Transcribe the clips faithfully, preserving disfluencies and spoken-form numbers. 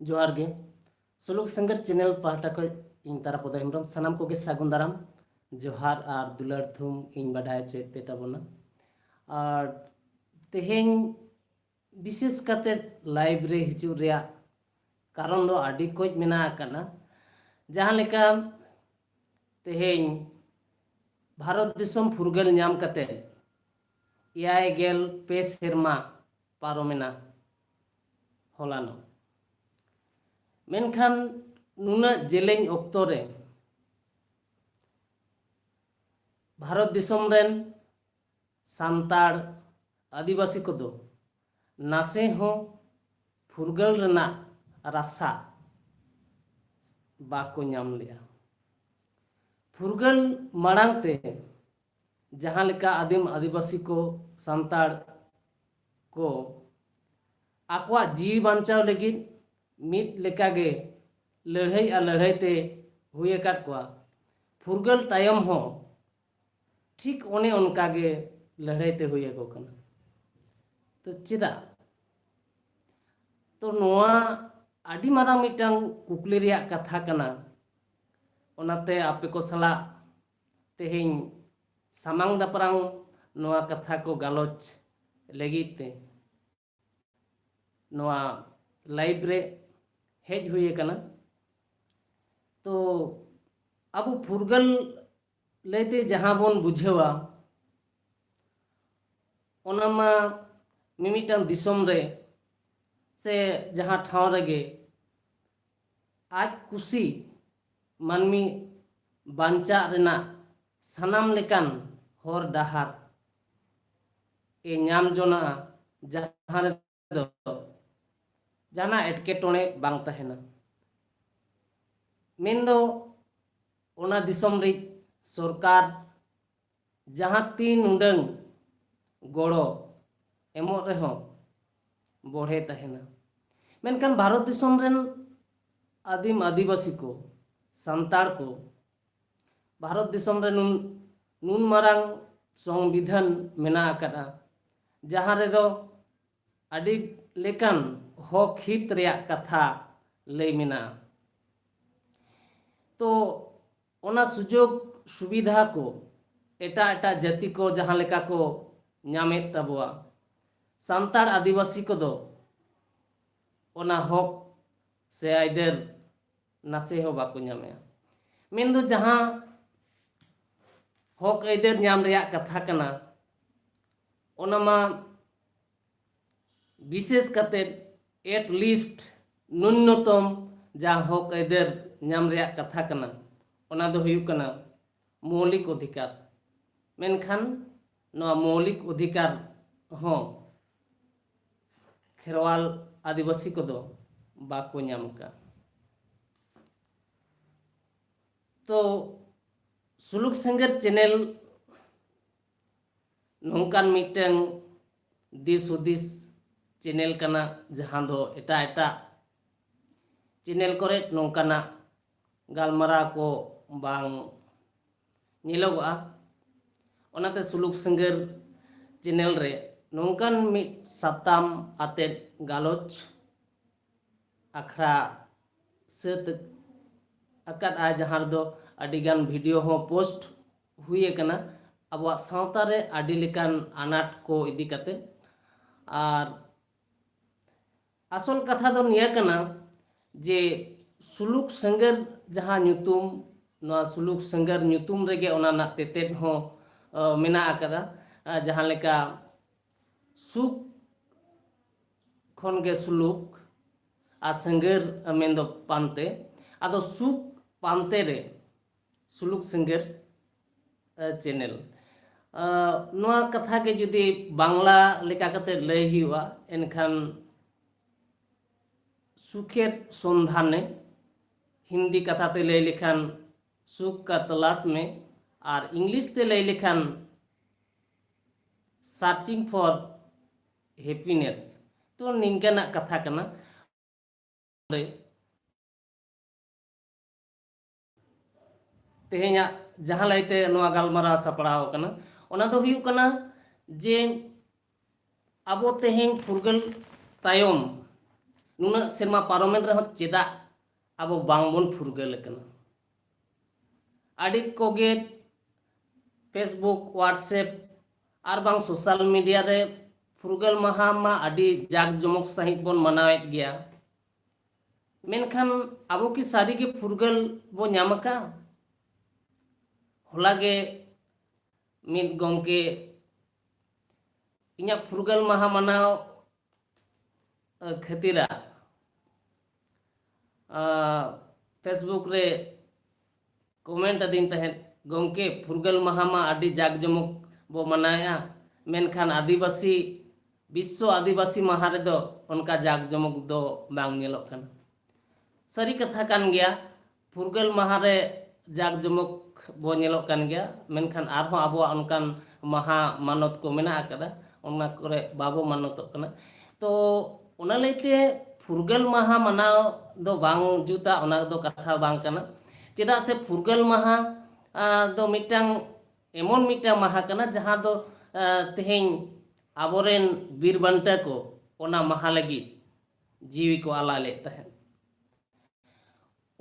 ᱡᱚᱦᱟᱨ ᱜᱮ᱾ ᱥᱩᱞᱩᱠ ᱥᱟᱸᱜᱟᱨ ᱪᱮᱱᱮᱞ ᱯᱟᱦᱴᱟ ᱠᱷᱚᱱ ᱤᱧ ᱛᱟᱨᱟᱯᱚᱫᱟ ᱦᱮᱢᱵᱨᱚᱢ, ᱥᱟᱱᱟᱢ ᱠᱚᱜᱮ ᱥᱟᱹᱜᱩᱱ ᱫᱟᱨᱟᱢ, ᱡᱚᱦᱟᱨ ᱟᱨ ᱫᱩᱞᱟᱹᱲ ᱛᱷᱩᱢ ᱤᱧ ᱵᱟᱰᱟᱭ ᱦᱚᱪᱚᱭᱮᱫ ᱯᱮ ᱛᱟᱵᱚᱱᱟ᱾ ᱟᱨ ᱛᱮᱦᱮᱧ ᱵᱤᱥᱮᱥ ᱠᱟᱛᱮ ᱞᱟᱭᱤᱵᱷ ᱨᱮ ᱦᱤᱡᱩᱜ ᱨᱮᱭᱟᱜ ᱠᱟᱨᱚᱱ ᱫᱚ ᱟᱹᱰᱤ ᱠᱚᱡ ᱢᱮᱱᱟᱜ ᱟᱠᱟᱫᱼᱟ᱾ ᱡᱟᱦᱟᱸ ᱞᱮᱠᱟ ᱛᱮᱦᱮᱧ ᱵᱷᱟᱨᱚᱛ ᱫᱤᱥᱚᱢ ᱯᱷᱩᱨᱜᱟᱹᱞ ᱧᱟᱢ ᱠᱟᱛᱮ ᱮᱭᱟᱭ ᱜᱮᱞ ᱯᱮ ᱥᱮᱨᱢᱟ ᱯᱟᱨᱚᱢᱮᱱᱟ ᱦᱚᱞᱟᱱᱚᱜ᱾ ᱢᱮᱱᱠᱷᱟᱱ ᱱᱩᱱᱟᱹᱜ ᱡᱮᱞᱮᱧ ᱚᱠᱛᱚ ᱨᱮ ᱵᱷᱟᱨᱚᱛ ᱫᱤᱥᱚᱢ ᱨᱮᱱ ᱥᱟᱱᱛᱟᱲ ᱟᱹᱫᱤᱵᱟᱹᱥᱤ ᱠᱚᱫᱚ ᱱᱟᱥᱮ ᱦᱚᱸ ᱯᱷᱩᱨᱜᱟᱹᱞ ᱨᱮᱱᱟᱜ ᱨᱟᱥᱟ ᱵᱟᱠᱚ ᱧᱟᱢ ᱞᱮᱜᱼᱟ᱾ ᱯᱷᱩᱨᱜᱟᱹᱞ ᱢᱟᱲᱟᱝ ᱛᱮ ᱡᱟᱦᱟᱸ ᱞᱮᱠᱟ ᱟᱹᱫᱤᱢ ᱟᱹᱫᱤᱵᱟᱹᱥᱤ ᱠᱚ, ᱥᱟᱱᱛᱟᱲ ᱠᱚ ᱟᱠᱚᱣᱟᱜ ᱡᱤᱣᱤ ᱵᱟᱧᱪᱟᱣ ᱞᱟᱹᱜᱤᱫ ᱢᱤᱫ ᱞᱮᱠᱟᱜᱮ ᱞᱟᱹᱲᱦᱟᱹᱭ ᱟᱨ ᱞᱟᱹᱲᱦᱟᱹᱭ ᱛᱮ ᱦᱩᱭ ᱟᱠᱟᱫ ᱠᱚᱣᱟ, ᱯᱷᱩᱨᱜᱟᱹᱞ ᱛᱟᱭᱚᱢ ᱦᱚᱸ ᱴᱷᱤᱠ ᱚᱱᱮ ᱚᱱᱠᱟ ᱜᱮ ᱞᱟᱹᱲᱦᱟᱹᱭ ᱛᱮ ᱦᱩᱭ ᱟᱠᱚ ᱠᱟᱱᱟ᱾ ᱛᱚ ᱪᱮᱫᱟᱜ? ᱛᱚ ᱱᱚᱣᱟ ᱟᱹᱰᱤ ᱢᱟᱨᱟᱝ ᱢᱤᱫᱴᱟᱝ ᱠᱩᱠᱞᱤ ᱨᱮᱭᱟᱜ ᱠᱟᱛᱷᱟ ᱠᱟᱱᱟ᱾ ᱚᱱᱟᱛᱮ ᱟᱯᱮ ᱠᱚ ᱥᱟᱞᱟᱜ ᱛᱮᱦᱮᱧ ᱥᱟᱢᱟᱝ ᱫᱟᱯᱨᱟᱢ ᱱᱚᱣᱟ ᱠᱟᱛᱷᱟ ᱠᱚ ᱜᱟᱞᱚᱪ ᱞᱟᱹᱜᱤᱫ ᱛᱮ ᱱᱚᱣᱟ ᱞᱟᱭᱤᱵᱷ ᱨᱮ ᱦᱮᱡ ᱦᱩᱭ ᱟᱠᱟᱱᱟ᱾ ᱛᱚ ᱟᱵᱚ ᱯᱷᱩᱨᱜᱟᱹᱞ ᱞᱟᱹᱭᱛᱮ ᱡᱟᱦᱟᱸ ᱵᱚᱱ ᱵᱩᱡᱷᱟᱹᱣᱟ, ᱚᱱᱟ ᱢᱟ ᱢᱤᱢᱤᱫᱴᱟᱝ ᱫᱤᱥᱚᱢ ᱨᱮ ᱥᱮ ᱡᱟᱦᱟᱸ ᱴᱷᱟᱶ ᱨᱮᱜᱮ ᱟᱡ ᱠᱩᱥᱤ ᱢᱟᱹᱱᱢᱤ ᱵᱟᱧᱪᱟᱜ ᱨᱮᱱᱟᱜ ᱥᱟᱱᱟᱢ ᱞᱮᱠᱟᱱ ᱦᱚᱨ ᱰᱟᱦᱟᱨ ᱮ ᱧᱟᱢ ᱡᱚᱱᱟᱜᱼᱟ, ᱡᱟᱦᱟᱸ ᱨᱮᱫᱚ ᱡᱟᱦᱟᱱᱟᱜ ᱮᱴᱠᱮᱴᱚᱬᱮ ᱵᱟᱝ ᱛᱟᱦᱮᱱᱟ᱾ ᱢᱮᱱᱫᱚ ᱚᱱᱟ ᱫᱤᱥᱚᱢ ᱨᱤᱡ ᱥᱚᱨᱠᱟᱨ ᱡᱟᱦᱟᱸ ᱛᱤᱱ ᱩᱰᱟᱹᱝ ᱜᱚᱲᱚ ᱮᱢᱚᱜ ᱨᱮᱦᱚᱸ ᱵᱚᱲᱦᱮ ᱛᱟᱦᱮᱱᱟ᱾ ᱢᱮᱱᱠᱷᱟᱱ ᱵᱷᱟᱨᱚᱛ ᱫᱤᱥᱚᱢ ᱨᱮᱱ ᱟᱹᱫᱤᱢ ᱟᱹᱫᱤᱵᱟᱹᱥᱤ ᱠᱚ, ᱥᱟᱱᱛᱟᱲ ᱠᱚ, ᱵᱷᱟᱨᱚᱛ ᱫᱤᱥᱚᱢ ᱨᱮ ᱱᱩᱱ, ᱱᱩᱱ ᱢᱟᱨᱟᱝ ᱥᱚᱝᱵᱤᱫᱷᱟᱱ ᱢᱮᱱᱟᱜ ᱟᱠᱟᱫᱼᱟ, ᱡᱟᱦᱟᱸ ᱨᱮᱫᱚ ᱟᱹᱰᱤ ᱞᱮᱠᱟᱱ ᱦᱚᱠ ᱦᱤᱛ ᱨᱮᱭᱟᱜ ᱠᱟᱛᱷᱟ ᱞᱟᱹᱭ ᱢᱮᱱᱟᱜᱼᱟ᱾ ᱛᱚ ᱚᱱᱟ ᱥᱩᱡᱳᱜᱽ ᱥᱩᱵᱤᱫᱷᱟ ᱠᱚ ᱮᱴᱟᱜ ᱮᱴᱟᱜ ᱡᱟᱹᱛᱤ ᱠᱚ ᱡᱟᱦᱟᱸ ᱞᱮᱠᱟ ᱠᱚ ᱧᱟᱢᱮᱫ ᱛᱟᱵᱚᱣᱟ, ᱥᱟᱱᱛᱟᱲ ᱟᱹᱫᱤᱵᱟᱹᱥᱤ ᱠᱚᱫᱚ ᱚᱱᱟ ᱦᱚᱠ ᱥᱮ ᱟᱹᱭᱫᱟᱹᱨ ᱱᱟᱥᱮ ᱦᱚᱸ ᱵᱟᱠᱚ ᱧᱟᱢᱮᱜᱼᱟ᱾ ᱢᱮᱱᱫᱚ ᱡᱟᱦᱟᱸ ᱦᱚᱠ ᱟᱹᱭᱫᱟᱹᱨ ᱧᱟᱢ ᱨᱮᱭᱟᱜ ᱠᱟᱛᱷᱟ ᱠᱟᱱᱟ, ᱚᱱᱟ ᱢᱟ ᱵᱤᱥᱮᱥ ᱠᱟᱛᱮ at least ᱱᱩᱱᱱᱚᱛᱚᱢ ᱡᱟᱦᱟᱸ ᱦᱚᱠ ᱟᱹᱭᱫᱟᱹᱨ ᱧᱟᱢ ᱨᱮᱭᱟᱜ ᱠᱟᱛᱷᱟ ᱠᱟᱱᱟ, ᱚᱱᱟ ᱫᱚ ᱦᱩᱭᱩᱜ ᱠᱟᱱᱟ ᱢᱳᱣᱞᱤᱠ ᱚᱫᱷᱤᱠᱟᱨ᱾ ᱢᱮᱱᱠᱷᱟᱱ ᱱᱚᱣᱟ ᱢᱳᱣᱞᱤᱠ ᱚᱫᱷᱤᱠᱟᱨ ᱦᱚᱸ ᱠᱷᱮᱨᱣᱟᱞ ᱟᱹᱫᱤᱵᱟᱹᱥᱤ ᱠᱚᱫᱚ ᱵᱟᱠᱚ ᱧᱟᱢ ᱟᱠᱟᱫ᱾ ᱛᱚ ᱥᱩᱞᱩᱠ ᱥᱮᱸᱜᱮᱞ ᱪᱮᱱᱮᱞ ᱱᱚᱝᱠᱟᱱ ᱢᱤᱫᱴᱟᱝ ᱫᱤᱥ ᱦᱩᱫᱤᱥ ᱪᱮᱱᱮᱞ ᱠᱟᱱᱟ, ᱡᱟᱦᱟᱸ ᱫᱚ ᱮᱴᱟᱜ ᱮᱴᱟᱜ ᱪᱮᱱᱮᱞ ᱠᱚᱨᱮ ᱱᱚᱝᱠᱟᱱᱟᱜ ᱜᱟᱞᱢᱟᱨᱟᱣ ᱠᱚ ᱵᱟᱝ ᱧᱮᱞᱚᱜᱚᱜᱼᱟ᱾ ᱚᱱᱟᱛᱮ ᱥᱩᱞᱩᱠ ᱥᱮᱸᱜᱮᱞ ᱪᱮᱱᱮᱞ ᱨᱮ ᱱᱚᱝᱠᱟᱱ ᱢᱤᱫ ᱥᱟᱛᱟᱢ ᱟᱛᱮᱫ ᱜᱟᱞᱚᱪ ᱟᱠᱷᱲᱟ ᱥᱟᱹᱛ ᱟᱠᱟᱫᱼᱟ, ᱡᱟᱦᱟᱸ ᱨᱮᱫᱚ ᱟᱹᱰᱤᱜᱟᱱ ᱵᱷᱤᱰᱤᱭᱳ ᱦᱚᱸ ᱯᱳᱥᱴ ᱦᱩᱭ ᱟᱠᱟᱱᱟ ᱟᱵᱚᱣᱟᱜ ᱥᱟᱶᱛᱟ ᱨᱮ ᱟᱹᱰᱤ ᱞᱮᱠᱟᱱ ᱟᱱᱟᱴ ᱠᱚ ᱤᱫᱤ ᱠᱟᱛᱮ᱾ ᱟᱨ ᱟᱥᱚᱞ ᱠᱟᱛᱷᱟ ᱫᱚ ᱱᱤᱭᱟᱹ ᱠᱟᱱᱟ ᱡᱮ ᱥᱩᱞᱩᱠ ᱥᱮᱸᱜᱮᱞ ᱡᱟᱦᱟᱸ ᱧᱩᱛᱩᱢ, ᱱᱚᱣᱟ ᱥᱩᱞᱩᱠ ᱥᱮᱸᱜᱮᱞ ᱧᱩᱛᱩᱢ ᱨᱮᱜᱮ ᱚᱱᱟ ᱨᱮᱱᱟᱜ ᱛᱮᱛᱮᱫ ᱦᱚᱸ, ᱟᱹ, ᱢᱮᱱᱟᱜ ᱟᱠᱟᱫᱟ᱾ ᱟᱹ, ᱡᱟᱦᱟᱸ ᱞᱮᱠᱟ ᱥᱩᱠ ᱠᱷᱚᱱ ᱜᱮ ᱥᱩᱞᱩᱠ ᱟᱨ ᱥᱮᱸᱜᱮᱞ ᱢᱮᱱᱫᱚ ᱯᱟᱱᱛᱮ᱾ ᱟᱫᱚ ᱥᱩᱠ ᱯᱟᱱᱛᱮ ᱨᱮ ᱥᱩᱞᱩᱠ ᱥᱮᱸᱜᱮᱞ, ᱟᱹ, ᱪᱮᱱᱮᱞ᱾ ᱟᱹ, ᱱᱚᱣᱟ ᱠᱟᱛᱷᱟ ᱜᱮ ᱡᱩᱫᱤ ᱵᱟᱝᱞᱟ ᱞᱮᱠᱟ ᱠᱟᱛᱮ ᱞᱟᱹᱭ ᱦᱩᱭᱩᱜᱼᱟ, ᱮᱱᱠᱷᱟᱱ ᱥᱩᱠᱷᱮᱨ ᱥᱚᱱᱫᱷᱟᱱᱮ, ᱦᱤᱱᱫᱤ ᱠᱟᱛᱷᱟ ᱛᱮ ᱞᱟᱹᱭ ᱞᱮᱠᱷᱟᱱ ᱥᱩᱠ ᱠᱟ ᱛᱚᱞᱟᱥ ᱢᱮ, ᱟᱨ ᱤᱝᱞᱤᱥ ᱛᱮ ᱞᱟᱹᱭ ᱞᱮᱠᱷᱟᱱ Searching for Happiness᱾ ᱛᱚ ᱱᱤᱝᱠᱟᱱᱟᱜ ᱠᱟᱛᱷᱟ ᱠᱟᱱᱟ᱾ ᱛᱮᱦᱮᱧᱟᱜ ᱡᱟᱦᱟᱸ ᱞᱟᱹᱭᱛᱮ ᱱᱚᱣᱟ ᱜᱟᱞᱢᱟᱨᱟᱣ ᱥᱟᱯᱲᱟᱣ ᱟᱠᱟᱱᱟ, ᱚᱱᱟ ᱫᱚ ᱦᱩᱭᱩᱜ ᱠᱟᱱᱟ ᱡᱮ ᱟᱵᱚ ᱛᱮᱦᱮᱧ ᱯᱷᱩᱨᱜᱟᱹᱞ ᱛᱟᱭᱚᱢ ᱱᱩᱱᱟᱹᱜ ᱥᱮᱨᱢᱟ ᱯᱟᱨᱚᱢᱮᱱ ᱨᱮᱦᱚᱸ ᱪᱮᱫᱟᱜ ᱟᱵᱚ ᱵᱟᱝᱵᱚᱱ ᱯᱷᱩᱨᱜᱟᱹᱞ ᱟᱠᱟᱱᱟ? ᱟᱹᱰᱤ ᱠᱚᱜᱮ Facebook, WhatsApp ᱟᱨ ᱵᱟᱝ social media ᱨᱮ ᱯᱷᱩᱨᱜᱟᱹᱞ ᱢᱟᱦᱟ ᱢᱟ ᱟᱹᱰᱤ ᱡᱟᱠ ᱡᱚᱢᱚᱠ ᱥᱟᱺᱦᱤᱡ ᱵᱚᱱ ᱢᱟᱱᱟᱣᱮᱫ ᱜᱮᱭᱟ, ᱢᱮᱱᱠᱷᱟᱱ ᱟᱵᱚ ᱠᱤ ᱥᱟᱹᱨᱤᱜᱮ ᱯᱷᱩᱨᱜᱟᱹᱞ ᱵᱚ ᱧᱟᱢ ᱟᱠᱟᱫᱼᱟ? ᱦᱚᱞᱟ ᱜᱮ ᱢᱤᱫ ᱜᱚᱢᱠᱮ ᱤᱧᱟᱹᱜ ᱯᱷᱩᱨᱜᱟᱹᱞ ᱢᱟᱦᱟ ᱢᱟᱱᱟᱣ ᱠᱷᱟᱹᱛᱤᱨᱟᱜ Facebook ᱨᱮ comment ᱟᱹᱫᱤᱧ ᱛᱟᱦᱮᱸᱫ, "ᱜᱚᱢᱠᱮ, ᱯᱷᱩᱨᱜᱟᱹᱞ ᱢᱟᱦᱟ ᱢᱟ ᱟᱹᱰᱤ ᱡᱟᱠ ᱡᱚᱢᱚᱠ ᱵᱚ ᱢᱟᱱᱟᱣᱮᱫᱼᱟ, ᱢᱮᱱᱠᱷᱟᱱ ᱟᱹᱫᱤᱵᱟᱹᱥᱤ, ᱵᱤᱥᱥᱚ ᱟᱹᱫᱤᱵᱟᱹᱥᱤ ᱢᱟᱦᱟ ᱨᱮᱫᱚ ᱚᱱᱠᱟ ᱡᱟᱠ ᱡᱚᱢᱚᱠ ᱫᱚ ᱵᱟᱝ ᱧᱮᱞᱚᱜ ᱠᱟᱱᱟ᱾" ᱥᱟᱹᱨᱤ ᱠᱟᱛᱷᱟ ᱠᱟᱱ ᱜᱮᱭᱟ, ᱯᱷᱩᱨᱜᱟᱹᱞ ᱢᱟᱦᱟ ᱨᱮ ᱡᱟᱠ ᱡᱚᱢᱚᱠ ᱵᱚ ᱧᱮᱞᱚᱜ ᱠᱟᱱ ᱜᱮᱭᱟ, ᱢᱮᱱᱠᱷᱟᱱ ᱟᱨᱦᱚᱸ ᱟᱵᱚᱣᱟᱜ ᱚᱱᱠᱟᱱ ᱢᱟᱦᱟ ᱢᱟᱱᱚᱛ ᱠᱚ ᱢᱮᱱᱟᱜ ᱟᱠᱟᱫᱟ, ᱚᱱᱟ ᱠᱚᱨᱮ ᱵᱟᱵᱚ ᱢᱟᱱᱚᱛᱚᱜ ᱠᱟᱱᱟ᱾ ᱛᱚ ᱚᱱᱟ ᱞᱟᱹᱭᱛᱮ ᱯᱷᱩᱨᱜᱟᱹᱞ ᱢᱟᱦᱟ ᱢᱟᱱᱟᱣ ᱫᱚ ᱵᱟᱝ ᱡᱩᱛᱟ, ᱚᱱᱟ ᱫᱚ ᱠᱟᱛᱷᱟ ᱵᱟᱝ ᱠᱟᱱᱟ᱾ ᱪᱮᱫᱟᱜ ᱥᱮ ᱯᱷᱩᱨᱜᱟᱹᱞ ᱢᱟᱦᱟ ᱫᱚ ᱢᱤᱫᱴᱟᱝ ᱮᱢᱚᱱ ᱢᱤᱫᱴᱟᱝ ᱢᱟᱦᱟ ᱠᱟᱱᱟ, ᱡᱟᱦᱟᱸ ᱫᱚ ᱛᱮᱦᱮᱧ ᱟᱵᱚᱨᱮᱱ ᱵᱤᱨ ᱵᱟᱱᱴᱟ ᱠᱚ ᱚᱱᱟ ᱢᱟᱦᱟ ᱞᱟᱹᱜᱤᱫ ᱡᱤᱣᱤ ᱠᱚ ᱟᱞᱟᱭ ᱞᱮᱫ ᱛᱟᱦᱮᱸᱫ᱾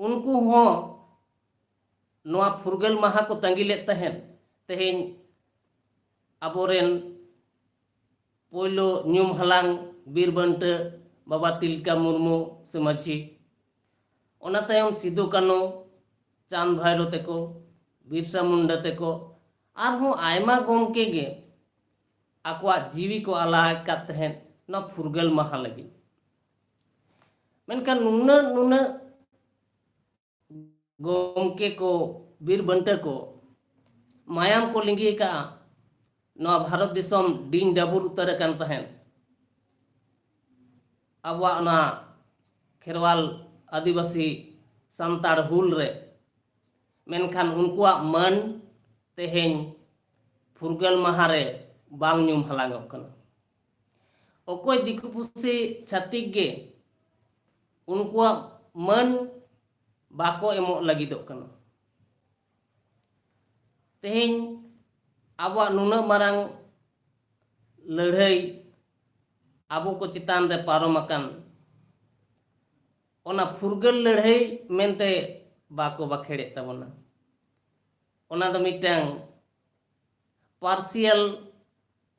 ᱩᱱᱠᱩ ᱦᱚᱸ ᱱᱚᱣᱟ ᱯᱷᱩᱨᱜᱟᱹᱞ ᱢᱟᱦᱟ ᱠᱚ ᱛᱟᱺᱜᱤ ᱞᱮᱫ ᱛᱟᱦᱮᱸᱫ᱾ ᱛᱮᱦᱮᱧ ᱟᱵᱚᱨᱮᱱ ᱯᱳᱭᱞᱳ ᱧᱩᱢ ᱦᱟᱞᱟᱝ ᱵᱤᱨ ᱵᱟᱱᱴᱟ ᱵᱟᱵᱟ ᱛᱤᱞᱠᱟ ᱢᱩᱨᱢᱩ ᱥᱮ ᱢᱟᱹᱡᱷᱤ, ᱚᱱᱟ ᱛᱟᱭᱚᱢ ᱥᱤᱫᱩ ᱠᱟᱹᱱᱩ, ᱪᱟᱸᱫᱽ ᱵᱷᱟᱭᱨᱳ ᱛᱮᱠᱚ, ᱵᱤᱨᱥᱟ ᱢᱩᱱᱰᱟ ᱛᱮᱠᱚ, ᱟᱨᱦᱚᱸ ᱟᱭᱢᱟ ᱜᱚᱢᱠᱮ ᱜᱮ ᱟᱠᱚᱣᱟᱜ ᱡᱤᱣᱤ ᱠᱚ ᱟᱞᱟ ᱟᱠᱟᱫ ᱛᱟᱦᱮᱸᱫ ᱱᱚᱣᱟ ᱯᱷᱩᱨᱜᱟᱹᱞ ᱢᱟᱦᱟ ᱞᱟᱹᱜᱤᱫ᱾ ᱢᱮᱱᱠᱷᱟᱱ ᱱᱩᱱᱟᱹᱜ ᱱᱩᱱᱟᱹᱜ ᱜᱚᱢᱠᱮ ᱠᱚ, ᱵᱤᱨ ᱵᱟᱱᱴᱟ ᱠᱚ ᱢᱟᱭᱟᱢ ᱠᱚ ᱞᱤᱸᱜᱤ ᱟᱠᱟᱫᱼᱟ᱾ ᱱᱚᱣᱟ ᱵᱷᱟᱨᱚᱛ ᱫᱤᱥᱚᱢ ᱰᱤᱧ ᱰᱟᱹᱵᱩᱨ ᱩᱛᱟᱹᱨ ᱟᱠᱟᱱ ᱛᱟᱦᱮᱸᱫ ᱟᱵᱚᱣᱟᱜ ᱚᱱᱟ ᱠᱷᱮᱨᱣᱟᱞ ᱟᱹᱫᱤᱵᱟᱹᱥᱤ ᱥᱟᱱᱛᱟᱲ ᱦᱩᱞ ᱨᱮ᱾ ᱢᱮᱱᱠᱷᱟᱱ ᱩᱱᱠᱩᱣᱟᱜ ᱢᱟᱹᱱ ᱛᱮᱦᱮᱧ ᱯᱷᱩᱨᱜᱟᱹᱞ ᱢᱟᱦᱟ ᱨᱮ ᱵᱟᱝ ᱧᱩᱢ ᱦᱟᱞᱟᱝᱚᱜ ᱠᱟᱱᱟ᱾ ᱚᱠᱚᱭ ᱫᱤᱠᱩ ᱯᱩᱥᱤ ᱪᱷᱟᱹᱛᱤᱠ ᱜᱮ ᱩᱱᱠᱩᱣᱟᱜ ᱢᱟᱹᱱ ᱵᱟᱠᱚ ᱮᱢᱚᱜ ᱞᱟᱹᱜᱤᱫᱚᱜ ᱠᱟᱱᱟ᱾ ᱛᱮᱦᱮᱧ ᱟᱵᱚᱣᱟᱜ ᱱᱩᱱᱟᱹᱜ ᱢᱟᱨᱟᱝ ᱞᱟᱹᱲᱦᱟᱹᱭ ᱟᱵᱚ ᱠᱚ ᱪᱮᱛᱟᱱ ᱨᱮ ᱯᱟᱨᱚᱢ ᱟᱠᱟᱱ, ᱚᱱᱟ ᱯᱷᱩᱨᱜᱟᱹᱞ ᱞᱟᱹᱲᱦᱟᱹᱭ ᱢᱮᱱᱛᱮ ᱵᱟᱠᱚ ᱵᱟᱠᱷᱮᱲᱮᱫ ᱛᱟᱵᱚᱱᱟ᱾ ᱚᱱᱟ ᱫᱚ ᱢᱤᱫᱴᱟᱝ partial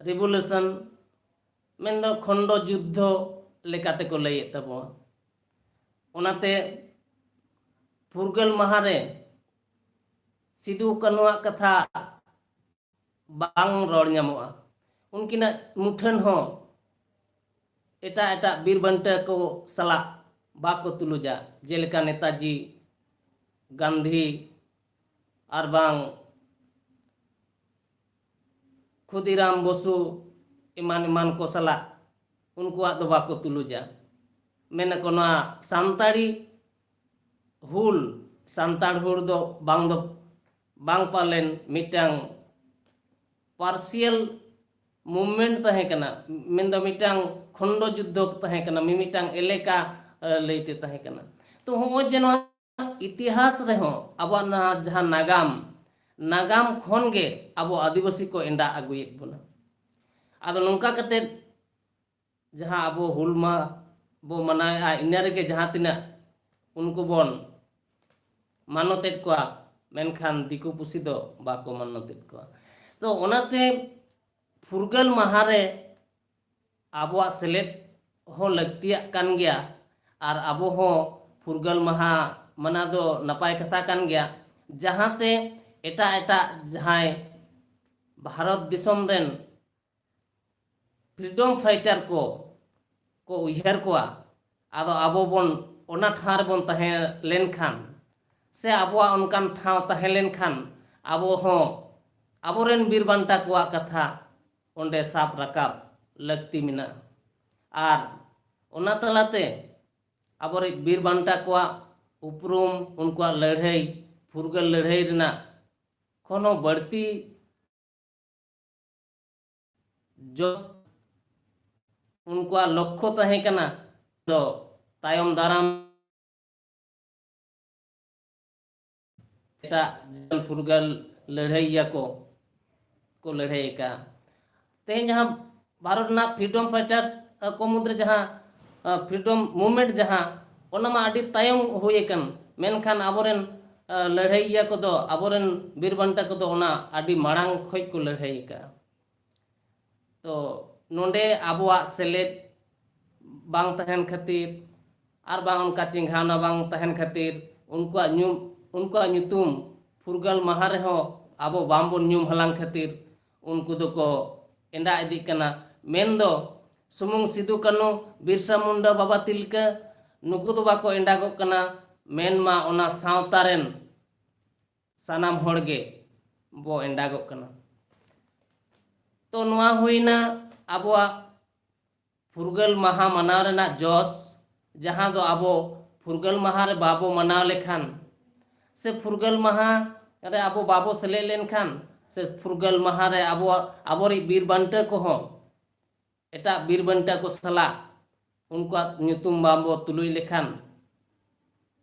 revolution, ᱢᱮᱱᱫᱚ ᱠᱷᱚᱱᱰᱚ ᱡᱩᱫᱽᱫᱷᱚ ᱞᱮᱠᱟᱛᱮ ᱠᱚ ᱞᱟᱹᱭᱮᱫ ᱛᱟᱵᱚᱱᱟ᱾ ᱚᱱᱟᱛᱮ ᱯᱷᱩᱨᱜᱟᱹᱞ ᱢᱟᱦᱟ ᱨᱮ ᱥᱤᱫᱩ ᱠᱟᱹᱱᱦᱩᱣᱟᱜ ᱠᱟᱛᱷᱟ ᱵᱟᱝ ᱨᱚᱲ ᱧᱟᱢᱚᱜᱼᱟ᱾ ᱩᱱᱠᱤᱱᱟᱜ ᱢᱩᱴᱷᱟᱹᱱ ᱦᱚᱸ ᱮᱴᱟᱜ ᱮᱴᱟᱜ ᱵᱤᱨ ᱵᱟᱱᱴᱟᱹ ᱠᱚ ᱥᱟᱞᱟᱜ ᱵᱟᱠᱚ ᱛᱩᱞᱩᱡᱟ, ᱡᱮᱞᱮᱠᱟ ᱱᱮᱛᱟᱡᱤ, ᱜᱟᱱᱫᱷᱤ, ᱟᱨ ᱵᱟᱝ ᱠᱷᱩᱫᱤᱨᱟᱢ ᱵᱚᱥᱩ ᱮᱢᱟᱱ ᱮᱢᱟᱱ ᱠᱚ ᱥᱟᱞᱟᱜ ᱩᱱᱠᱩᱣᱟᱜ ᱫᱚ ᱵᱟᱠᱚ ᱛᱩᱞᱩᱡᱟ᱾ ᱢᱮᱱᱟᱠᱚ ᱱᱚᱣᱟ ᱥᱟᱱᱛᱟᱲᱤ ᱦᱩᱞ, ᱥᱟᱱᱛᱟᱲ ᱦᱩᱞ ᱫᱚ ᱵᱟᱝ ᱫᱚ ᱵᱟᱝ ᱯᱟᱞᱮᱱ ᱢᱤᱫᱴᱟᱝ partial movement ᱛᱟᱦᱮᱸ ᱠᱟᱱᱟ, ᱢᱮᱱᱫᱚ ᱢᱤᱫᱴᱟᱝ ᱠᱷᱚᱱᱰᱚ ᱡᱩᱫᱽᱫᱷᱚ ᱛᱟᱦᱮᱸ ᱠᱟᱱᱟ, ᱢᱤᱢᱤᱫᱴᱟᱝ ᱮᱞᱮᱠᱟ, ᱮ, ᱞᱟᱹᱭᱛᱮ ᱛᱟᱦᱮᱸ ᱠᱟᱱᱟ᱾ ᱛᱚ ᱦᱚᱸᱜᱼᱚᱭ ᱡᱮ ᱱᱚᱣᱟ ᱤᱛᱤᱦᱟᱥ ᱨᱮᱦᱚᱸ ᱟᱵᱚᱣᱟᱜ ᱱᱚᱣᱟ ᱡᱟᱦᱟᱸ ᱱᱟᱜᱟᱢ, ᱱᱟᱜᱟᱢ ᱠᱷᱚᱱ ᱜᱮ ᱟᱵᱚ ᱟᱹᱫᱤᱵᱟᱹᱥᱤ ᱠᱚ ᱮᱸᱰᱟ ᱟᱹᱜᱩᱭᱮᱫ ᱵᱚᱱᱟ᱾ ᱟᱫᱚ ᱱᱚᱝᱠᱟ ᱠᱟᱛᱮ ᱡᱟᱦᱟᱸ ᱟᱵᱚ ᱦᱩᱞ ᱢᱟᱦᱟ ᱵᱚ ᱢᱟᱱᱟᱣᱮᱫᱼᱟ, ᱤᱱᱟᱹ ᱨᱮᱜᱮ ᱡᱟᱦᱟᱸ ᱛᱤᱱᱟᱹᱜ ᱩᱱᱠᱩ ᱵᱚᱱ ᱢᱟᱱᱚᱛᱮᱫ ᱠᱚᱣᱟ, ᱢᱮᱱᱠᱷᱟᱱ ᱫᱤᱠᱩ ᱯᱩᱥᱤ ᱫᱚ ᱵᱟᱠᱚ ᱢᱟᱱᱚᱛᱮᱫ ᱠᱚᱣᱟ᱾ ᱛᱚ ᱚᱱᱟᱛᱮ ᱯᱷᱩᱨᱜᱟᱹᱞ ᱢᱟᱦᱟ ᱨᱮ ᱟᱵᱚᱣᱟᱜ ᱥᱮᱞᱮᱫ ᱦᱚᱸ ᱞᱟᱹᱠᱛᱤᱭᱟᱜ ᱠᱟᱱ ᱜᱮᱭᱟ, ᱟᱨ ᱟᱵᱚ ᱦᱚᱸ ᱯᱷᱩᱨᱜᱟᱹᱞ ᱢᱟᱦᱟ ᱢᱟᱱᱟᱣ ᱫᱚ ᱱᱟᱯᱟᱭ ᱠᱟᱛᱷᱟ ᱠᱟᱱ ᱜᱮᱭᱟ, ᱡᱟᱦᱟᱸᱛᱮ ᱮᱴᱟᱜ ᱮᱴᱟᱜ ᱡᱟᱦᱟᱸᱭ ᱵᱷᱟᱨᱚᱛ ᱫᱤᱥᱚᱢ ᱨᱮᱱ freedom fighter ᱠᱚ ᱠᱚ ᱩᱭᱦᱟᱹᱨ ᱠᱚᱣᱟ᱾ ᱟᱫᱚ ᱟᱵᱚ ᱵᱚᱱ ᱚᱱᱟ ᱴᱷᱟᱶ ᱨᱮᱵᱚᱱ ᱛᱟᱦᱮᱸ ᱞᱮᱱᱠᱷᱟᱱ, ᱥᱮ ᱟᱵᱚᱣᱟᱜ ᱚᱱᱠᱟᱱ ᱴᱷᱟᱶ ᱛᱟᱦᱮᱸ ᱞᱮᱱᱠᱷᱟᱱ, ᱟᱵᱚ ᱦᱚᱸ ᱟᱵᱚᱨᱮᱱ ᱵᱤᱨ ᱵᱟᱱᱴᱟ ᱠᱚᱣᱟᱜ ᱠᱟᱛᱷᱟ ᱚᱸᱰᱮ ᱥᱟᱵ ᱨᱟᱠᱟᱵ ᱞᱟᱹᱠᱛᱤ ᱢᱮᱱᱟᱜᱼᱟ᱾ ᱟᱨ ᱚᱱᱟ ᱛᱟᱞᱟᱛᱮ ᱟᱵᱚᱨᱮᱱ ᱵᱤᱨ ᱵᱟᱱᱴᱟ ᱠᱚᱣᱟᱜ ᱩᱯᱨᱩᱢ, ᱩᱱᱠᱩᱣᱟᱜ ᱞᱟᱹᱲᱦᱟᱹᱭ, ᱯᱷᱩᱨᱜᱟᱹᱞ ᱞᱟᱹᱲᱦᱟᱹᱭ ᱨᱮᱱᱟᱜ ᱠᱷᱚᱱ ᱦᱚᱸ ᱵᱟᱹᱲᱛᱤ ᱡᱚᱥ ᱩᱱᱠᱩᱣᱟᱜ ᱞᱚᱠᱠᱷᱚ ᱛᱟᱦᱮᱸ ᱠᱟᱱᱟ ᱫᱚ ᱛᱟᱭᱚᱢ ᱫᱟᱨᱟᱢ ᱮᱴᱟᱜ ᱡᱤᱭᱚᱱ ᱯᱷᱩᱨᱜᱟᱹᱞ ᱞᱟᱹᱲᱦᱟᱹᱭᱤᱭᱟᱹ ᱠᱚ ᱠᱚ ᱞᱟᱹᱲᱦᱟᱹᱭ ᱟᱠᱟᱫᱼᱟ᱾ ᱛᱮᱦᱮᱧ ᱡᱟᱦᱟᱸ ᱵᱷᱟᱨᱚᱛ ᱨᱮᱱᱟᱜ freedom fighters ᱠᱚ ᱢᱩᱫᱽᱨᱮ ᱡᱟᱦᱟᱸ freedom movement ᱡᱟᱦᱟᱸ ᱚᱱᱟ ᱢᱟ ᱟᱹᱰᱤ ᱛᱟᱭᱚᱢ ᱦᱩᱭ ᱟᱠᱟᱱ, ᱢᱮᱱᱠᱷᱟᱱ ᱟᱵᱚᱨᱮᱱ ᱞᱟᱹᱲᱦᱟᱹᱭᱤᱭᱟᱹ ᱠᱚᱫᱚ, ᱟᱵᱚᱨᱮᱱ ᱵᱤᱨ ᱵᱟᱱᱴᱟ ᱠᱚᱫᱚ ᱚᱱᱟ ᱟᱹᱰᱤ ᱢᱟᱲᱟᱝ ᱠᱷᱚᱱ ᱠᱚ ᱞᱟᱹᱲᱦᱟᱹᱭ ᱟᱠᱟᱫᱼᱟ᱾ ᱛᱚ ᱱᱚᱰᱮ ᱟᱵᱚᱣᱟᱜ ᱥᱮᱞᱮᱫ ᱵᱟᱝ ᱛᱟᱦᱮᱱ ᱠᱷᱟᱹᱛᱤᱨ ᱟᱨ ᱵᱟᱝ ᱚᱱᱠᱟ ᱪᱮᱸᱜᱷᱟᱣᱱᱟ ᱵᱟᱝ ᱛᱟᱦᱮᱱ ᱠᱷᱟᱹᱛᱤᱨ ᱩᱱᱠᱩᱣᱟᱜ ᱧᱩᱢ, ᱩᱱᱠᱩᱣᱟᱜ ᱧᱩᱛᱩᱢ ᱯᱷᱩᱨᱜᱟᱹᱞ ᱢᱟᱦᱟ ᱨᱮᱦᱚᱸ ᱟᱵᱚ ᱵᱟᱝᱵᱚᱱ ᱧᱩᱢ ᱦᱟᱞᱟᱝ ᱠᱷᱟᱹᱛᱤᱨ ᱩᱱᱠᱩ ᱫᱚᱠᱚ ᱮᱸᱰᱟ ᱤᱫᱤᱜ ᱠᱟᱱᱟ᱾ ᱢᱮᱱᱫᱚ ᱥᱩᱢᱩᱝ ᱥᱤᱫᱩ ᱠᱟᱹᱱᱩ, ᱵᱤᱨᱥᱟ ᱢᱩᱱᱰᱟ, ᱵᱟᱵᱟ ᱛᱤᱞᱠᱟᱹ ᱱᱩᱠᱩ ᱫᱚ ᱵᱟᱠᱚ ᱮᱸᱰᱟᱜᱚᱜ ᱠᱟᱱᱟ, ᱢᱮᱱᱢᱟ ᱚᱱᱟ ᱥᱟᱶᱛᱟ ᱨᱮᱱ ᱥᱟᱱᱟᱢ ᱦᱚᱲ ᱜᱮ ᱵᱚ ᱮᱸᱰᱟᱜᱚᱜ ᱠᱟᱱᱟ᱾ ᱛᱚ ᱱᱚᱣᱟ ᱦᱩᱭᱱᱟ ᱟᱵᱚᱣᱟᱜ ᱯᱷᱩᱨᱜᱟᱹᱞ ᱢᱟᱦᱟ ᱢᱟᱱᱟᱣ ᱨᱮᱱᱟᱜ ᱡᱚᱥ, ᱡᱟᱦᱟᱸ ᱫᱚ ᱟᱵᱚ ᱯᱷᱩᱨᱜᱟᱹᱞ ᱢᱟᱦᱟ ᱨᱮ ᱵᱟᱵᱚ ᱢᱟᱱᱟᱣ ᱞᱮᱠᱷᱟᱱ ᱥᱮ ᱯᱷᱩᱨᱜᱟᱹᱞ ᱢᱟᱦᱟ ᱨᱮ ᱟᱵᱚ ᱵᱟᱵᱚ ᱥᱮᱞᱮᱫ ᱞᱮᱱᱠᱷᱟᱱ ᱥᱮ ᱯᱷᱩᱨᱜᱟᱹᱞ ᱢᱟᱦᱟ ᱨᱮ ᱟᱵᱚᱣᱟᱜ, ᱟᱵᱚᱨᱤᱡ ᱵᱤᱨ ᱵᱟᱱᱴᱟ ᱠᱚᱦᱚᱸ ᱮᱴᱟᱜ ᱵᱤᱨ ᱵᱟᱱᱴᱟ ᱠᱚ ᱥᱟᱞᱟᱜ ᱩᱱᱠᱩᱣᱟᱜ ᱧᱩᱛᱩᱢ ᱵᱟᱝᱵᱚ ᱛᱩᱞᱩᱡ ᱞᱮᱠᱷᱟᱱ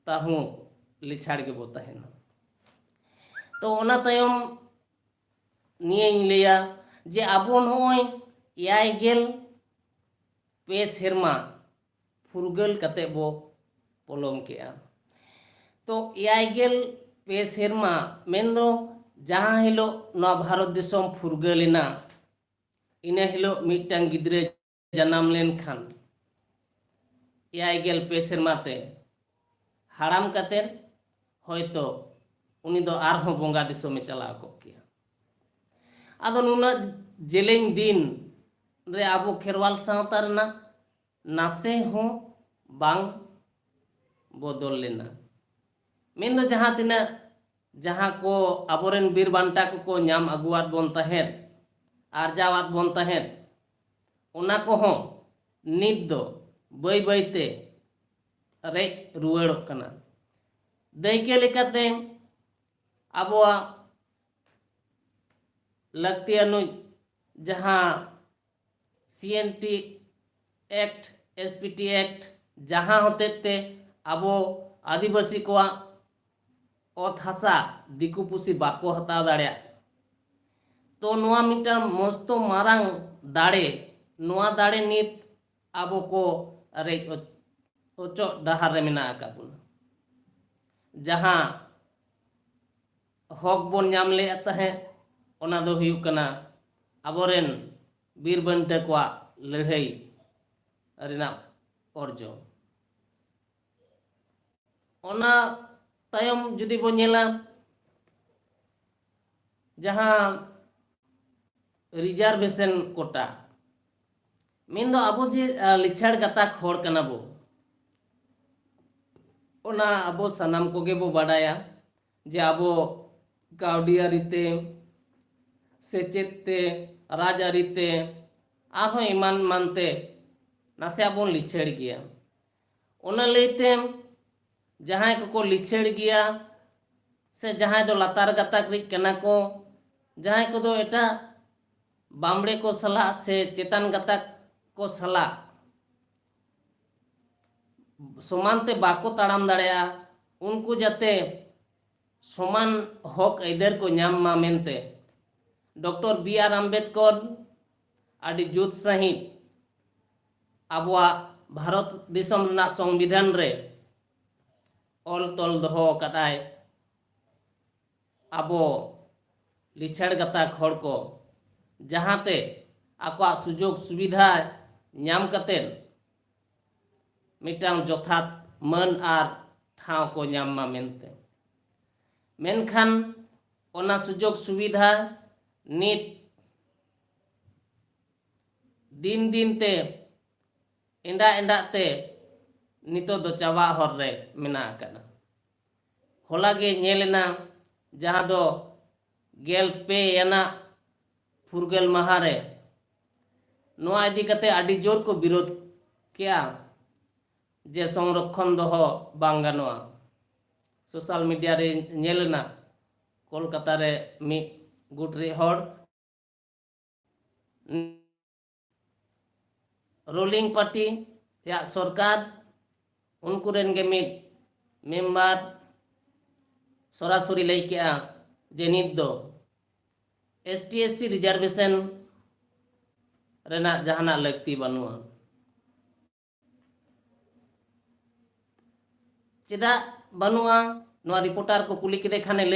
ᱛᱟᱦᱩᱸ ᱞᱤᱪᱷᱟᱲ ᱜᱮᱵᱚ ᱛᱟᱦᱮᱱᱟ᱾ ᱛᱚ ᱚᱱᱟ ᱛᱟᱭᱚᱢ ᱱᱤᱭᱟᱹᱧ ᱞᱟᱹᱭᱟ ᱡᱮ ᱟᱵᱚ ᱱᱚᱜᱼᱚᱭ ᱮᱭᱟᱭ ᱜᱮᱞ ᱯᱮ ᱥᱮᱨᱢᱟ ᱯᱷᱩᱨᱜᱟᱹᱞ ᱠᱟᱛᱮ ᱵᱚ ᱯᱚᱞᱚᱢ ᱠᱮᱜᱼᱟ᱾ ᱛᱚ ᱮᱭᱟᱭ ᱜᱮᱞ ᱯᱮ ᱥᱮᱨᱢᱟ ᱢᱮᱱᱫᱚ ᱡᱟᱦᱟᱸ ᱦᱤᱞᱳᱜ ᱱᱚᱣᱟ ᱵᱷᱟᱨᱚᱛ ᱫᱤᱥᱚᱢ ᱯᱷᱩᱨᱜᱟᱹᱞ ᱮᱱᱟ, ᱤᱱᱟᱹ ᱦᱤᱞᱳᱜ ᱢᱤᱫᱴᱟᱝ ᱜᱤᱫᱽᱨᱟᱹ ᱡᱟᱱᱟᱢ ᱞᱮᱱᱠᱷᱟᱱ ᱮᱭᱟᱭ ᱜᱮᱞ ᱯᱮ ᱥᱮᱨᱢᱟ ᱛᱮ ᱦᱟᱲᱟᱢ ᱠᱟᱛᱮ ᱦᱚᱭᱛᱚ ᱩᱱᱤ ᱫᱚ ᱟᱨᱦᱚᱸ ᱵᱚᱸᱜᱟ ᱫᱤᱥᱚᱢᱮ ᱪᱟᱞᱟᱣ ᱠᱚᱜ ᱠᱮᱭᱟ᱾ ᱟᱫᱚ ᱱᱩᱱᱟᱹᱜ ᱡᱮᱞᱮᱧ ᱫᱤᱱ ᱨᱮ ᱟᱵᱚ ᱠᱷᱮᱨᱣᱟᱞ ᱥᱟᱶᱛᱟ ᱨᱮᱱᱟᱜ ᱱᱟᱥᱮ ᱦᱚᱸ ᱵᱟᱝ ᱵᱚᱫᱚᱞ ᱞᱮᱱᱟ᱾ ᱢᱮᱱᱫᱚ ᱡᱟᱦᱟᱸ ᱛᱤᱱᱟᱹᱜ, ᱡᱟᱦᱟᱸ ᱠᱚ ᱟᱵᱚᱨᱮᱱ ᱵᱤᱨ ᱵᱟᱱᱴᱟ ᱠᱚᱠᱚ ᱧᱟᱢ ᱟᱹᱜᱩᱣᱟᱫ ᱵᱚᱱ ᱛᱟᱦᱮᱸᱫ, ᱟᱨᱡᱟᱣᱟᱫ ᱵᱚᱱ ᱛᱟᱦᱮᱸᱫ, ᱚᱱᱟ ᱠᱚᱦᱚᱸ ᱱᱤᱛ ᱫᱚ ᱵᱟᱹᱭ ᱵᱟᱹᱭᱛᱮ ᱨᱮᱡ ᱨᱩᱣᱟᱹᱲᱚᱜ ᱠᱟᱱᱟ᱾ ᱫᱟᱹᱭᱠᱟᱹ ᱞᱮᱠᱟᱛᱮ ᱟᱵᱚᱣᱟᱜ ᱞᱟᱹᱠᱛᱤ ᱟᱹᱱᱩᱡ ᱡᱟᱦᱟᱸ C N T Act, S P T Act, ᱡᱟᱦᱟᱸ ᱦᱚᱛᱮᱡ ᱛᱮ ᱟᱵᱚ ᱟᱹᱫᱤᱵᱟᱹᱥᱤ ᱠᱚᱣᱟᱜ ᱚᱛ ᱦᱟᱥᱟ ᱫᱤᱠᱩ ᱯᱩᱥᱤ ᱵᱟᱠᱚ ᱦᱟᱛᱟᱣ ᱫᱟᱲᱮᱭᱟᱜ᱾ ᱛᱚ ᱱᱚᱣᱟ ᱢᱤᱫᱴᱟᱝ ᱢᱚᱥᱛᱚ ᱢᱟᱨᱟᱝ ᱫᱟᱲᱮ, ᱱᱚᱣᱟ ᱫᱟᱲᱮ ᱱᱤᱛ ᱟᱵᱚ ᱠᱚ ᱨᱮᱡ ᱚᱪ-, ᱚᱪᱚᱜ ᱰᱟᱦᱟᱨ ᱨᱮ ᱢᱮᱱᱟᱜ ᱟᱠᱟᱫ ᱵᱚᱱᱟ᱾ ᱡᱟᱦᱟᱸ ᱦᱚᱠ ᱵᱚᱱ ᱧᱟᱢ ᱞᱮᱫ ᱛᱟᱦᱮᱸᱫ, ᱚᱱᱟ ᱫᱚ ᱦᱩᱭᱩᱜ ᱠᱟᱱᱟ ᱟᱵᱚᱨᱮᱱ ᱵᱤᱨ ᱵᱟᱱᱴᱟ ᱠᱚᱣᱟᱜ ᱞᱟᱹᱲᱦᱟᱹᱭ ᱨᱮᱱᱟᱜ ᱚᱨᱡᱚ᱾ ᱚᱱᱟ ᱛᱟᱭᱚᱢ ᱡᱩᱫᱤ ᱵᱚᱱ ᱧᱮᱞᱟ, ᱡᱟᱦᱟᱸ reservation quota, ᱢᱮᱱᱫᱚ ᱟᱵᱚ ᱡᱮ, ᱟ, ᱞᱤᱪᱟᱹᱲ ᱜᱟᱛᱟᱠ ᱦᱚᱲ ᱠᱟᱱᱟ ᱵᱚ, ᱚᱱᱟ ᱟᱵᱚ ᱥᱟᱱᱟᱢ ᱠᱚᱜᱮ ᱵᱚ ᱵᱟᱰᱟᱭᱟ ᱡᱮ ᱟᱵᱚ ᱠᱟᱹᱣᱰᱤ ᱟᱹᱨᱤ ᱛᱮ, ᱥᱮᱪᱮᱫ ᱛᱮ, ᱨᱟᱡᱽ ᱟᱹᱨᱤ ᱛᱮ, ᱟᱨᱦᱚᱸ ᱮᱢᱟᱱ ᱮᱢᱟᱱ ᱛᱮ ᱱᱟᱥᱮᱭᱟᱜ ᱵᱚᱱ ᱞᱤᱪᱟᱹᱲ ᱜᱮᱭᱟ᱾ ᱚᱱᱟ ᱞᱟᱹᱭᱛᱮ ᱡᱟᱦᱟᱸᱭ ᱠᱚᱠᱚ ᱞᱤᱪᱟᱹᱲ ᱜᱮᱭᱟ, ᱥᱮ ᱡᱟᱦᱟᱸᱭ ᱫᱚ ᱞᱟᱛᱟᱨ ᱜᱟᱛᱟᱠ ᱨᱤᱡ ᱠᱟᱱᱟ ᱠᱚ, ᱡᱟᱦᱟᱸᱭ ᱠᱚᱫᱚ ᱮᱴᱟᱜ ᱵᱟᱢᱲᱮ ᱠᱚ ᱥᱟᱞᱟᱜ ᱥᱮ ᱪᱮᱛᱟᱱ ᱜᱟᱛᱟᱠ ᱠᱚ ᱥᱟᱞᱟᱜ ᱥᱚᱢᱟᱱ ᱛᱮ ᱵᱟᱠᱚ ᱛᱟᱲᱟᱢ ᱫᱟᱲᱮᱭᱟᱜᱼᱟ, ᱩᱱᱠᱩ ᱡᱟᱛᱮ ᱥᱚᱢᱟᱱ ᱦᱚᱠ ᱟᱹᱭᱫᱟᱹᱨ ᱠᱚ ᱧᱟᱢ ᱢᱟ ᱢᱮᱱᱛᱮ ᱰᱚᱠᱴᱚᱨ ᱵᱤ ᱟᱨ ᱟᱢᱵᱮᱫᱠᱚᱨ ᱟᱹᱰᱤ ᱡᱩᱛ ᱥᱟᱺᱦᱤᱡ ᱟᱵᱚᱣᱟᱜ ᱵᱷᱟᱨᱚᱛ ᱫᱤᱥᱚᱢ ᱨᱮᱱᱟᱜ ᱥᱚᱝᱵᱤᱫᱷᱟᱱ ᱨᱮ ᱚᱞ ᱛᱚᱞ ᱫᱚᱦᱚ ᱟᱠᱟᱫᱟᱭ᱾ ᱟᱵᱚ ᱞᱤᱪᱟᱹᱲ ᱜᱟᱛᱟᱠ ᱦᱚᱲ ᱠᱚ ᱡᱟᱦᱟᱸᱛᱮ ᱟᱠᱚᱣᱟᱜ ᱥᱩᱡᱳᱜᱽ ᱥᱩᱵᱤᱫᱷᱟ ᱧᱟᱢ ᱠᱟᱛᱮᱫ ᱢᱤᱫᱴᱟᱝ ᱡᱚᱛᱷᱟᱛ ᱢᱟᱹᱱ ᱟᱨ ᱴᱷᱟᱶ ᱠᱚ ᱧᱟᱢ ᱢᱟ ᱢᱮᱱᱛᱮ᱾ ᱢᱮᱱᱠᱷᱟᱱ ᱚᱱᱟ ᱥᱩᱡᱳᱜᱽ ᱥᱩᱵᱤᱫᱷᱟ ᱱᱤᱛ ᱫᱤᱱ ᱫᱤᱱ ᱛᱮ ᱮᱸᱰᱟ ᱮᱸᱰᱟ ᱛᱮ ᱱᱤᱛᱚᱜ ᱫᱚ ᱪᱟᱵᱟᱜ ᱦᱚᱨ ᱨᱮ ᱢᱮᱱᱟᱜ ᱟᱠᱟᱫᱟ᱾ ᱦᱚᱞᱟ ᱜᱮ ᱧᱮᱞ ᱮᱱᱟ, ᱡᱟᱦᱟᱸ ᱫᱚ ᱜᱮᱞ ᱯᱮ ᱟᱱᱟᱜ ᱯᱷᱩᱨᱜᱟᱹᱞ ᱢᱟᱦᱟ ᱨᱮ ᱱᱚᱣᱟ ᱤᱫᱤ ᱠᱟᱛᱮ ᱟᱹᱰᱤ ᱡᱳᱨ ᱠᱚ ᱵᱤᱨᱳᱫ ᱠᱮᱜᱼᱟ ᱡᱮ ᱥᱚᱝᱨᱚᱠᱠᱷᱚᱱ ᱫᱚᱦᱚ ᱵᱟᱝ ᱜᱟᱱᱚᱜᱼᱟ᱾ ᱥᱳᱥᱟᱞ ᱢᱤᱰᱤᱭᱟ ᱨᱮ ᱧᱮᱞ ᱮᱱᱟ, ᱠᱳᱞᱠᱟᱛᱟ ᱨᱮ ᱢᱤᱫ ᱜᱩᱴ ᱨᱮ ᱦᱚᱲ ᱨᱩᱞᱤᱝ ᱯᱟᱨᱴᱤ ᱨᱮᱭᱟᱜ ᱥᱚᱨᱠᱟᱨ, ᱩᱱᱠᱩ ᱨᱮᱱ ᱜᱮ ᱢᱤᱫ ᱢᱮᱢᱵᱟᱨ ᱥᱚᱨᱟᱥᱚᱨᱤ ᱞᱟᱹᱭ ᱠᱮᱜᱼᱟ ᱡᱮ ᱱᱤᱛ ᱫᱚ S T S C reservation ᱨᱮᱱᱟᱜ ᱡᱟᱦᱟᱱᱟᱜ ᱞᱟᱹᱠᱛᱤ ᱵᱟᱹᱱᱩᱜᱼᱟ᱾ ᱪᱮᱫᱟᱜ ᱵᱟᱹᱱᱩᱜᱼᱟ? ᱱᱚᱣᱟ ᱨᱤᱯᱳᱨᱴᱟᱨ ᱠᱚ ᱠᱩᱞᱤ ᱠᱮᱫᱮ ᱠᱷᱟᱱᱮ